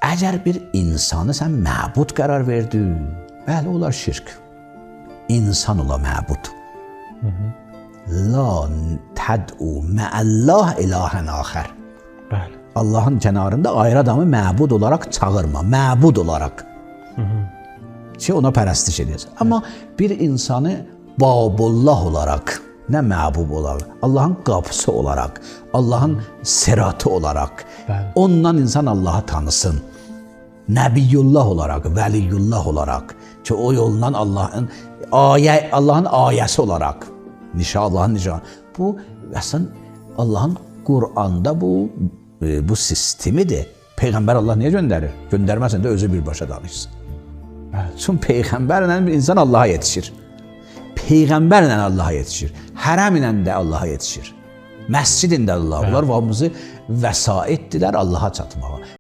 Əgər bir insanı sən məbud qərar verdin, bəli, olar şirk. İnsan ola məbud. La təd'u məəllah ilahən axər. Bəli. Allahın kənarında ayrı adamı məbud olaraq çağırma, məbud olaraq. Ki ona pərəstiş edəsən. Amma bir insanı Babullah olaraq, nə məbub olaraq, Allahın qapısı olaraq, Allahın siratı olaraq, Bəli. ondan insan Allahı tanısın. Nəbiyullah olaraq, vəliyullah olaraq ki o yolla Allahın ayə Allahın ayəsi olaraq, nişan Allahın nişanı. Bu əslən Allahın Quranda bu sistemidir. Peyğəmbər Allah niyə göndərir? Göndərməsə də özü birbaşa danışsın. Çünki peyğəmbərlə bir insan Allaha yetişir. Peyğəmbərlə Allaha yetişir. Hərəmlə də Allaha yetişir. Məscidin də Allah. Bunlar hamısı vəsaitdirlər Allaha çatmağa.